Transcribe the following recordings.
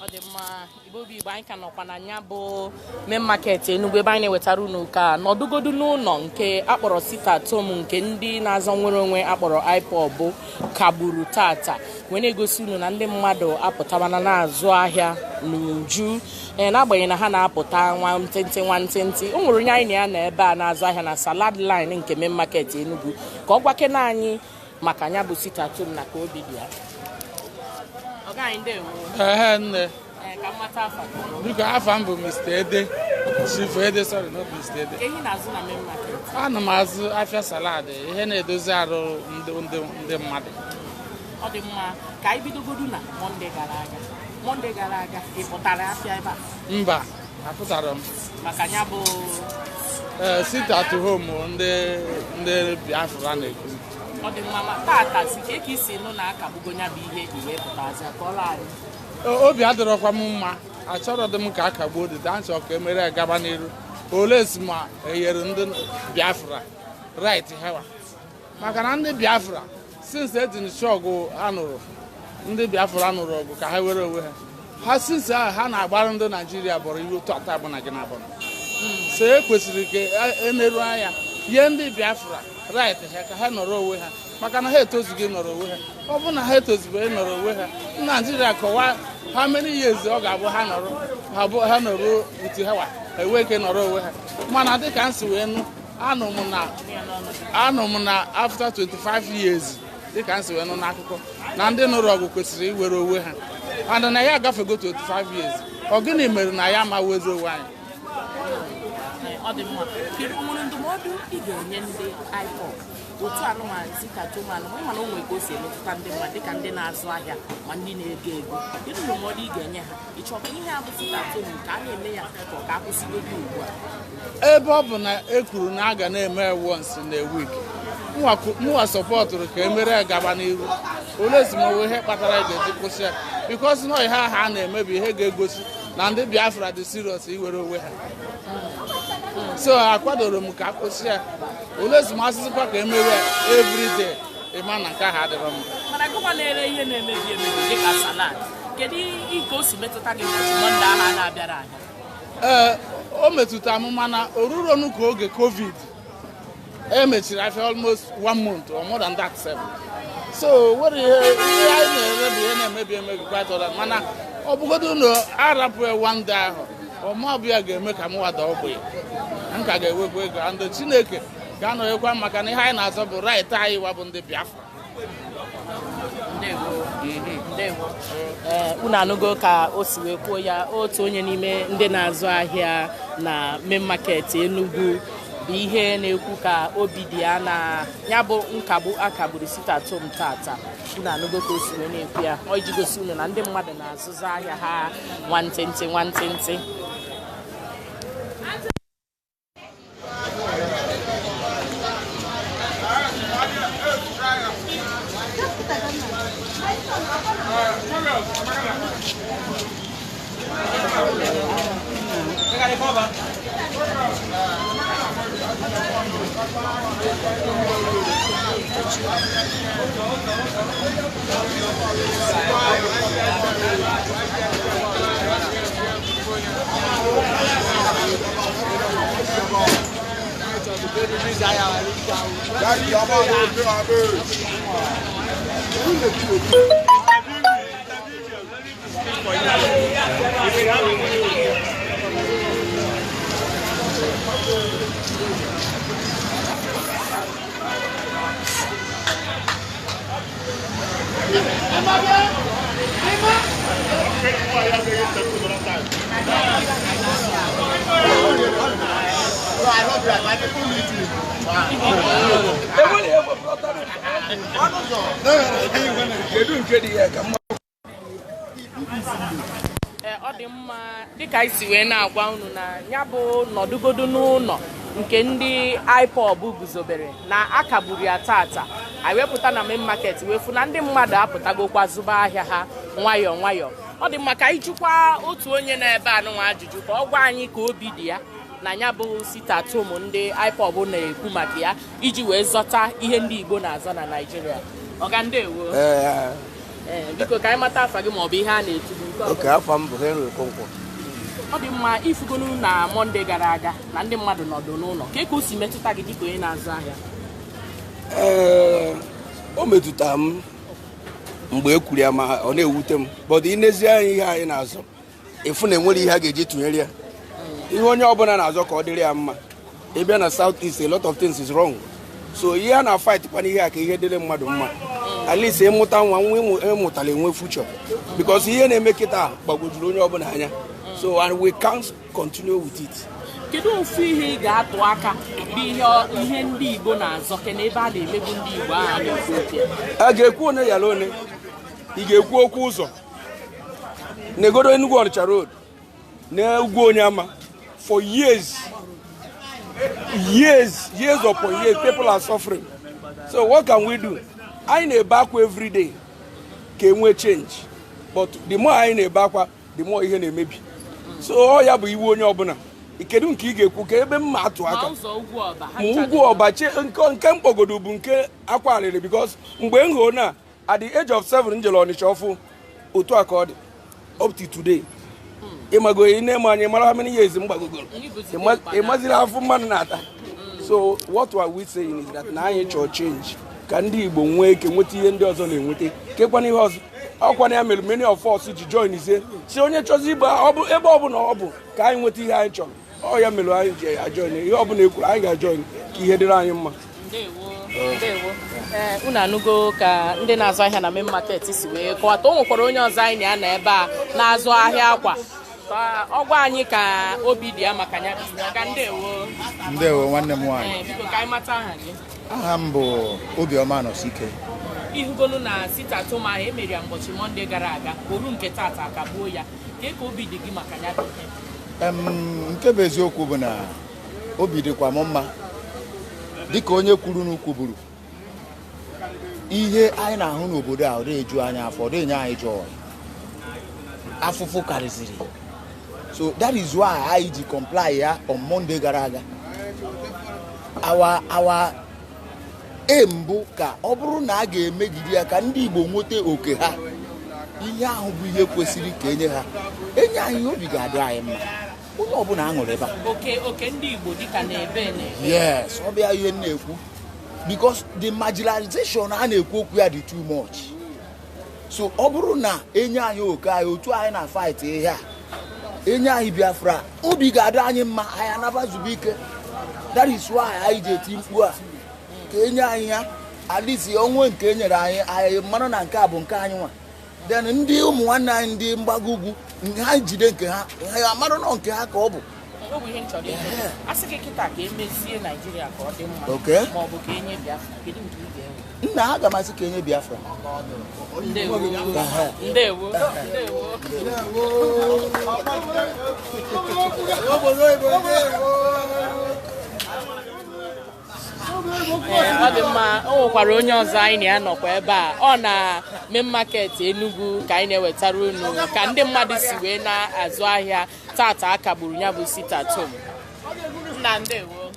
Ọ dị mma. Igbo bụ Igbo, anyị ka nọkwa na ya bụ main market Enugu, ebe anyị na-ewetara unu ka nọdụgodu n'ụlọ nke akpọrọ sit at home, nke ndị na-azọ nwere onwe akpọrọ IPOB kagburu tata, wee na-egosi unu na ndị mmadụ apụtabana na-azụ ahịa n'uju. Ee, n'agbanyeghị na ha na-apụta nwantịntị nwantịntị. O nwere onye anyị na ya na ebe a na-azụ ahịa na salad line nke main market Enugu, ka ọ gwakena anyị maka ya bụ sit at home na ka obi dị ya. Ọga anyị, ndewo. Ehe, nne. Ee, ka m mata afa gị. Biko, afa m bụ Mr. Ede, Chief Ede, sorry, not Mr. Ede. Ka ihe na-azụ na main market? Ana m azụ afịa salad, ihe na-edozi arụ ndị mmadụ. Ọ dị mma. Ka anyị bidogodu na Monday gara aga. Monday gara aga, ị pụtara afịa ebe a? Mba, apụtara m. Maka ya bụ Ee, sit at home ndị Biafra na-ekwu. Ọ dị mma. Ma tata si ka isi nụ na akagbugo ya bụ ihe, iwe pụtazi kọọrọ anyị. Obi adịrọkwa m mma. Achọrọ dị m ka a kagbuo dịda nchọ ka emere ya gaba n'iru. Ole si ma enyere ndị Biafra right hewa, maka na ndị Biafra, since ejinichi ọgụ ha nụrụ, ndị Biafra nụrụ ọgụ ka ha were onwe ha. Ha since ahụ ha na-agbara ndị Naijiria bọrọ iwe tata bụ na gị na abụọ, so e kwesịrị ka eneru anya nye ndị Biafra right ha, ka ha nọrọ onwe ha, maka na ha etozughị nọrọ onwe ha. Ọ bụrụ na ha etozubeghị nọrọ onwe ha, Naijiria kọwaa how many years ọ ga-abụ ha nọrọ, ha bụ ha nọrọ utu ha wa ha enwee ike nọrọ onwe ha. Mana dịka m si wee nụ, anụ m na after 25 years, dịka m si wee nụ n'akụkọ, na ndị nụrụ ọgụ kwesịrị iwere onwe ha, and na ya agafego 25 years. Ọ gịnị mere na ya ma wezi onwe anyị? Ee, ọ dị mma. Kedu o nwere ndụmọdụ ị ga-enye ndị IPOB otu anụmanụ sit at home anụmanụ, mana o nwere ka o si emetụta ndị mmadụ, dịka ndị na-azụ ahịa ma ndị na-ego ego? Kedu ndụmọdụ ị ga-enye ha? Ị chọrọ ka ihe a bụ sit at home ka a na-eme ya, ka ọ ka akwụsịgodo ugbu a? Ebe ọ bụ na e kwuru na a ga na-eme once in a week, mụnwa supportụrụ ka emere ya gaba n'iru. Olee esemokwu ihe kpatara a ga-eji kwụsị ya? Because na ihe ahụ a na-eme bụ ihe ga-egosi na ndị Biafra dị serious iwere onwe ha. So akwadoro m ka akwụsị ya. Olee esemokwu ka emere ya everyday? Ịma na nke ahụ adịrọ mma. Mana gịnwa na-ere ihe na-emebi emebi dịka salad, kedu ka o si metụta gị ụbọchị Monday ahụ a na-abịara ahịa? Ee, o metụtara m, mana oruronu ka oge COVID emechiri afịa almost one month or more than that seven. So nwere ihe anyị na-ere bụ ihe na-emebi emebi quite all right. Mana ọ bụgodu na arapụ ya one day ahụ, ọmabụ ya ga-eme ka m wada ogbenye, m ka ga-ewekwa ego, and Chineke ga-anọghịkwa, maka na ihe anyị na-azọ bụ right anyị wa bụ ndị Biafra. Ndewo, ndewo. Ee, unu anụgo ka o si wee kwuo ya. Otu onye n'ime ndị na-azụ ahịa na main market Enugu bụ ihe na-ekwu ka obi dị ya na ya bụ nkagbu akagburu sit at home tata. Unu anụgo ka o si wee na-ekwu ya. Ọ iji gosi unu na ndị mmadụ na-azụzụ ahịa ha nwantịntị nwantịntị. Kedu nke dị ya ka mma? Ee, ọ dị mma. Dịka anyị si wee na-agwa unu na ya bụ nọdụgodu n'ụlọ nke ndị IPOB guzobere na akagburu ya tata, anyị wepụta na main market wee fụ na ndị mmadụ apụtagokwa zụba ahịa ha nwayọọ nwayọọ. Ọ dị mma. Ka anyị jụkwa otu onye na-ebe anụnwa ajụjụ, ka ọ gwa anyị ka obi dị ya na ya bụ sit at home ndị IPOB na-ekwu maka ya, iji wee zọta ihe ndị Igbo na-azọ na Naịjirịa. Ọga, ndewo. Ee. Ee, biko ka anyị mata afa gị maọbụ ihe a na-etu gị nke ọbụla. Okay, afọ m bụ Henry Okonkwo. Ọ dị mma. Ifugonu na Monday gara aga na ndị mmadụ nọdụ n'ụlọ, ka o si metụta gị dịka onye na-azụ ahịa? Ee, o metụtara m mgbe e kwuru ya, ma ọ na-ewute m, but inezi anya ihe anyị na-azọ, ịfụ na enwere ihe a ga-eji tụnyere ya. Ihe onye ọbụla na-azọ ka ọ dịrị ya mma. Ịbịa na South East, a lot of things is wrong, so ihe a na-fight kwana ihe a ka ihe dịrị mmadụ mma, at least ịmụta nwa nwa ịmụtara enwe future, because ihe na-eme kịta gbagwojuru onye ọbụla anya, so and we can't continue with it. Kedu ofu ihe ị ga-atụ aka bụ ihe ndị Igbo na-azọ ke na ebe a na-emegbu ndị Igbo ahụ a na-ekwu okwu ya? A ga-ekwu one yala one, ị ga-ekwu okwu ụzọ negodo Enugu Ọnịcha road na ugwu onye ama. For years, years, years upon years, people are suffering. So what can we do? Anyị na-ebe akwa every day ka enwee change, but the more anyị na-ebe akwa, the more ihe na-emebi. So ọ ya bụ iwu onye ọbụla. Kedu nke ị ga-ekwu ka ebe mma atụ Ma aka? Ụzọ ugwu ọba ha Ma ncha ugwu dị ọba nke mkpọgodo bụ nke akwa arịrị, because mgbe m hụrụ na at the age of 7 m jere Ọnịcha ọfụ otu a ka ọ dị up to today. Ịmago ị na-eme anya mara how many years m gbagogoro. Ịmaziri afụ mmadụ na-ata. So what are we saying is that na anyị chọrọ change ka ndị Igbo nwee ike nweta ihe ndị ọzọ na-enweta. Kekwana ihe ọzọ ọkwana ya mere many of us ji join izie si onye chọzi igbe ọ bụ ebe ọ bụ na ọ bụ ka anyị nweta ihe anyị chọrọ. Ọ ya mere anyị ji ajoin. Ihe ọ bụla ekwuru, anyị ga-ajoin ka ihe dịrị anyị mma. Ndewo, ndewo. Ee, unu anụgo ka ndị na-azụ ahịa na main market si wee kọwata. O nwekwara onye ọzọ anyị na-anọ ebe a na-azụ ahịa akwa, ka ọ gwa anyị ka obi dị ya maka ya bụ ihe. Ọga, ndewo. Ndewo, nwanne m nwaanyị. Ee, biko ka anyị mata aha gị. Aha m bụ Obiọma Nọsike. Ihugonu na sit-at-home ahụ emere ya ụbọchị Monday gara aga, oru nke tata akagbuo ya, ka obi dị gị maka ya bụ ihe? Nke bụ eziokwu bụ na obi dịkwa m mma, dịka onye kwuru n'ukwu buru ihe anyị na-ahụ n'obodo a. Ọ dịghị eju anyị afọ, ọ dịghị enye anyị joy, afụfụ karịzịrị. So that is why anyị ji comply ya on Monday gara aga. Our aim bụ ka ọ bụrụ na a ga-emegide ya ka ndị Igbo nweta oke ha. Ihe ahụ bụ ihe kwesịrị ka enye ha, enye anyị, obi ga-adị anyị mma, onye ọbụla aṅụrị ebe a. Oke ndị Igbo dịka na ebe na ebe. Yes, ọ bịa ihe m na-ekwu, because the marginalization a na-ekwu okwu ya dị too much. So ọ bụrụ na enye anyị oke anyị, otu anyị na fight ihe a, enye anyị Biafra, obi ga-adị anyị mma, anyị anabazube ike. That is why anyị ji eti mkpu a ka enye anyị ya. At least onwe nke e nyere anyị, anyị mara na nke a bụ nke anyị nwa. Then ndị ụmụ nwanne anyị ndị mgbago ugwu ha jide nke ha, ha amara nọ nke ha ka ọ bụ. O bụ ihe m chọrọ ịjụ. A sị gị kịta ka emezie Naijiria ka ọ dị mma Okay. ma ọ bụ ka enye Biafra, kedu nke ị ga-enwe? Nna, aga m asị ka enye Biafra. Ndewo. Ehe. Ndewo, ndewo. Ee, ọ dị mma. O nwekwara onye ọzọ anyị na-anọkwa ebe a. Ọ na main market Enugu ka anyị na-ewetara unu ka ndị mmadụ si wee na-azụ ahịa tata a kagburu ya bụ sit-at-home. Nna, ndewo.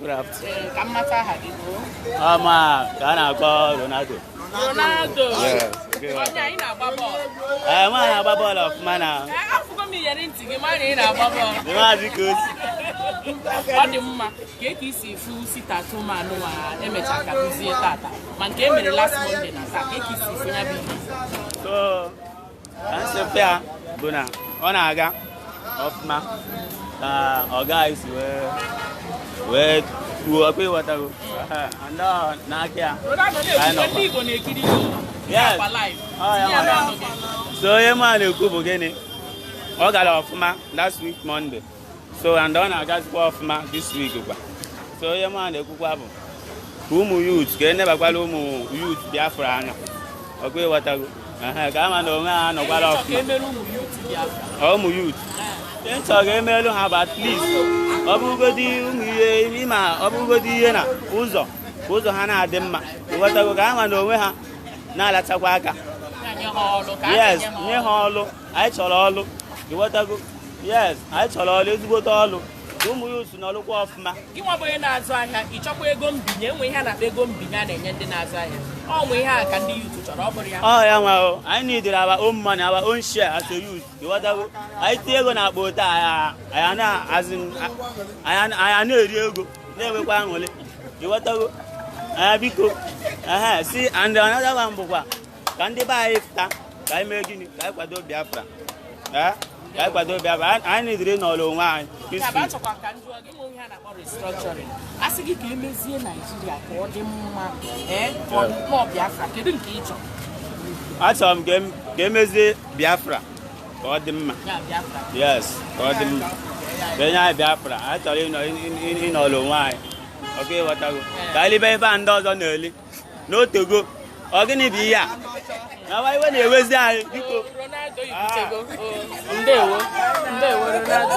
Good afternoon. Ee, ka m mata aha gị bụ? Ọma ka a na-akpọ Ronaldo. Ronaldo. Yes. Onye anyị na-agba bọọlụ? Ee, nwaanyị na-agba bọọlụ ọfụma na. Ee, afụgo m iyeri ntị gị, mara na ị na-agba bọọlụ. Maazị ka o si. Ọ dị mma. Ka isi fu sit-at-home anụnwa emecha ka kụzie tata, ma nke e mere last Monday na taa, ka isi fu ya bụ ihe? So, ka nsị ya bụ na ọ na-aga ọfụma ka ọga anyị si wee kwuo ọkwa, ịghọtago. Ehe, and ọ n'aka ya. Ronaldo na-ekwukwe ndị Igbo na-ekiri gị. Yes. Akwa live. Ọ ya Tinye ya nwere. n'ọnụ gị. So onye mụ a na-ekwu bụ gịnị? Ọ gara ọfụma last week Monday. So and ọ na-agazikwa ọfụma this week kwa. So onye mụ a na-ekwukwa bụ ka ụmụ youth ka enebakwala ụmụ youth Biafra anya. Ọkwa ịghọtago. Ehe, ka ama na onwe ha nọkwara Ịchọ ka ọfụma. emere ụmụ youth Biafra? Ọ ụmụ youth. Ihe nchọ ga-emelu ha bụ at least ọ bụrụgodi ụmụ ihe ịma, ọ bụrụgodi ihe na ụzọ ka ụzọ ha na-adị mma, ịghọtago, ka ama na onwe ha na-alachakwa aka. Ya nye ha ọrụ ka a Yes. ga-enye ha Nye ọrụ. ha ọlụ. Anyị chọrọ ọlụ, ịghọtago. Yes, anyị chọrọ ọlụ, ezigbote ọlụ, ka ụmụ youth nọrụkwa ọfụma. Gị nwa bụ onye na-azụ ahịa, ị chọkwa ego mbinye? Enwe ihe a na-akpọ ego mbinye a na-enye ndị na-azụ ahịa. Ọ mụ ihe a ka ndị youth chọrọ, ọ bụrụ ya. Ọ ya nwa o, anyị need our own money, our own share as a youth. Ịghọtago? Anyị tinye ego na akpa ote anyị na-azị, anyị na-eri ego, na-enwekwa aṅụrị. Ịghọtago? Anyị biko ehe si. And another one bụkwa ka ndị be anyị fụta, ka anyị mee gịnị, ka anyị kwado Biafra. Ee, ka anyị kwado Biafra. Anyị nidiri ịnọrọ onwe anyị Ya bụ peacefully. Achọkwa ka m jụọ gị, ịmụ ihe a na-akpọ restructuring, a sị gị ka emezie Naijiria ka ọ dị mma, ee, ka ọ nọọ Biafra, kedu nke ị chọrọ? Achọrọ m ka emezie Biafra ka ọ dị mma. Ya Biafra. Yes, ka ọ dị mma, ka enye anyị Biafra. Anyị chọrọ ịnọrọ onwe anyị. Ọkụ ịghọtago? Ka anyị libe ebe a ndị ọzọ na-eli n'otego. Ọ gịnị bụ ihe a na iwe na-ewezi anyị, biko? Ronaldo ikwutego. Oh, ndewo, ndewo Ronaldo.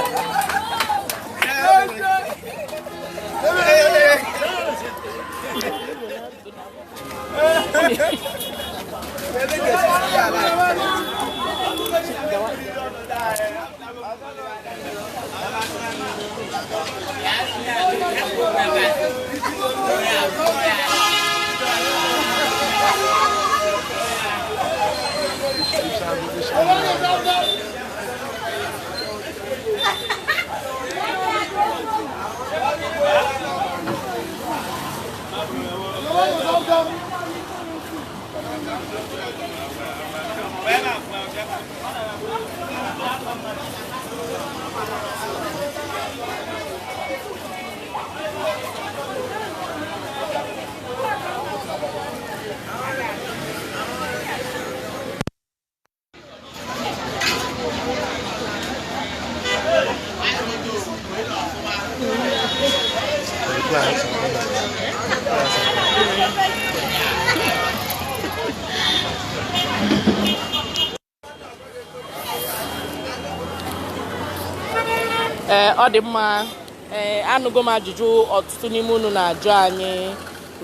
Ee, ọ dị mma. Ee, anụgo m ajụjụ ọtụtụ n'ime unu na-ajụ anyị.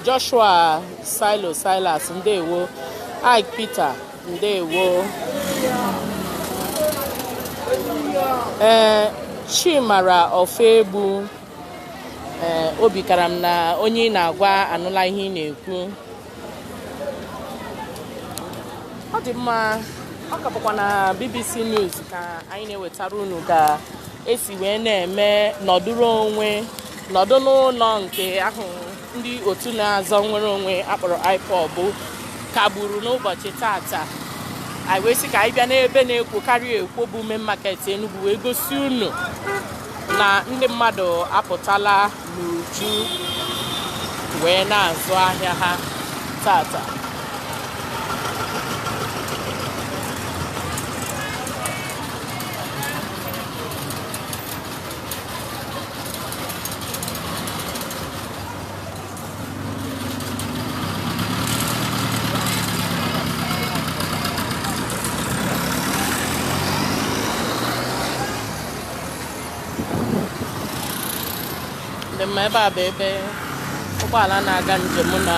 Joshua Silo Silas, ndewo. Ike Peter, ndewo. Ee, Chimara Ofegbu, ee, obi kara m na onye ị na-agwa anụla ihe ị na-ekwu. Ọ dị mma. Ọ ka bụkwa na BBC News ka anyị na-ewetara unu ka esi wee na-eme nọdụrụ onwe, nọdụ n'ụlọ nke ahụ ndị otu na-azọ nwere onwe akpọrọ IPOB kagburu n'ụbọchị tata. Anyị wee sị ka anyị bịa n'ebe na-ekwo karịa ekwo bụ Main Market Enugu wee gosi unu na ndị mmadụ apụtala n'uju wee na-azụ ahịa ha tata. Dị mma, ebe a bụ ebe ụgbọala na-aga njem na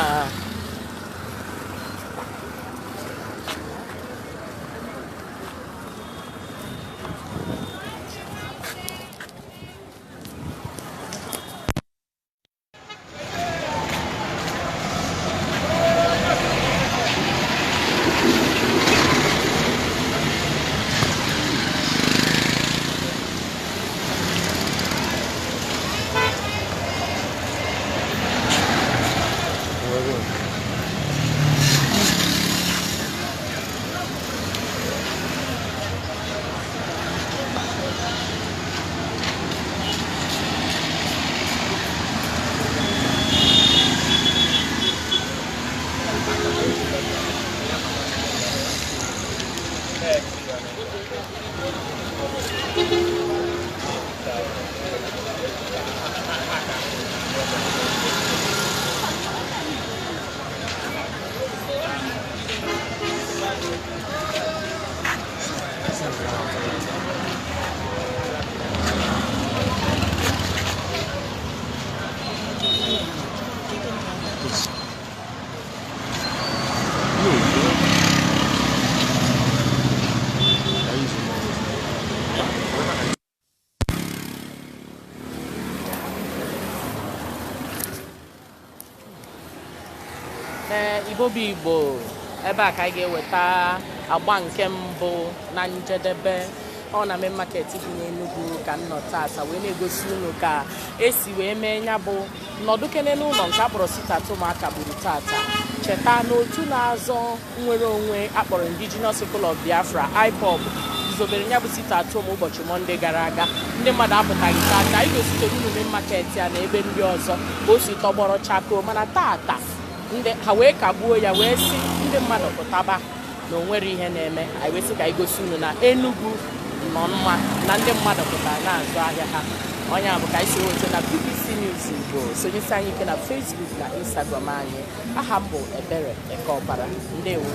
Ee, Igbo. Igbo bụ Igbo, ebe a ka anyị ga-eweta agba nke mbụ na njedebe. Ọ na main market dị n'Enugu ka m nọ tata wee na-egosi unu ka esi wee mee ya bụ nọdụ kene n'ụlọ nke akpọrọ sit at home akagburu tata. Cheta na otu na-azọ nnwere onwe akpọrọ Indigenous People of Biafra, IPOB, guzobere ya bụ sit at home ụbọchị Mọnde gara aga. Ndị mmadụ apụtaghị tata. Anyị gositere unu main market ya na ebe ndị ọzọ ka o si tọgbọrọ chakoo, mana tata ndị ha wee kagbuo ya wee sị ndị mmadụ pụtaba na o nwere ihe na-eme. Anyị wee sị ka anyị gosi unu na Enugu nọ mma, na ndị mmadụ pụtara na-azụ ahịa ha. Onye a bụ ka anyị si weta na BBC News Igbo. Sonyesi anyị ike na Facebook na Instagram anyị. Aha m bụ Ebere Ekeọbara. Ndewo.